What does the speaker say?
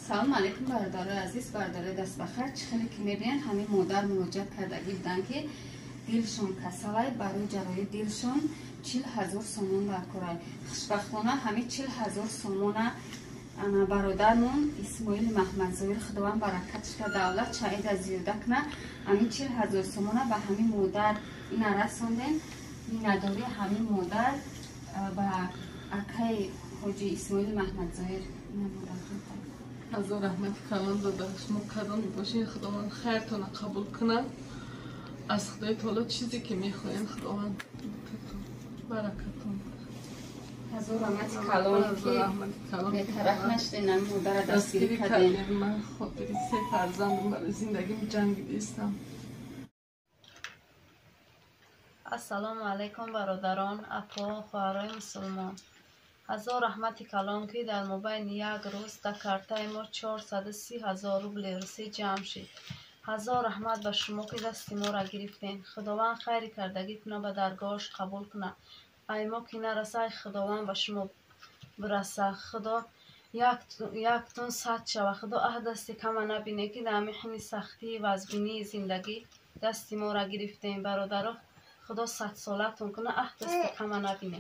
Салом алейкум, бародарои азиз, бародарои дастбахар. Чӣ хеле ки мебинед, ҳамин модар муроҷиат кардагӣ буданд, ки дилшон касалай, барои ҷарроҳии дилшон 40 000 сомон даркорай. Хушбахтона, ҳамин 40 000 сомона ана бародармон Исмоили Маҳмадзоир, Худованд баракатшка, давлат шаида зиёда куна, ҳамин 40 000 сомона ба ҳамин модар ина расондем. Миннатдории ҳамин модар ба акаи ҳоҷи Исмоили Маҳмадзоир. Ина, модарҷон. Ҳазор раҳмати калон дода. Шумо кадоме бошед, Худованд хайртона қабул кунад. Аз Худои Таоло чизе ки мехоҳем, Худованд баракатон. Ҳазор раҳмати калон, ки бетараф нашудем, ҳамин модара дастгирӣ кардем. Ман хотири се фарзандам барои зиндагим ҷангидистам. Ассалому алайкум, бародарон, апо, хоҳарои мусулмон. Ҳазор раҳмати калон, ки дар мобайни як рӯз дар картаи мо 430 000 рубли русӣ ҷамъ шид. Ҳазор раҳмат ба шумо, ки дасти моро гирифтем. Худованд хайри кардагӣ куна, ба даргоҳаш қабул куна. Ай мо ки нараса, ай Худованд ба шумо бираса. Худо яктун сад шава. Худо аҳ дасти кама набине, ки дар ҳамин сахтии вазбинии зиндагӣ дасти моро гирифтем. Бародаро, Худо садсолатон куна, аҳ дасти кама набине.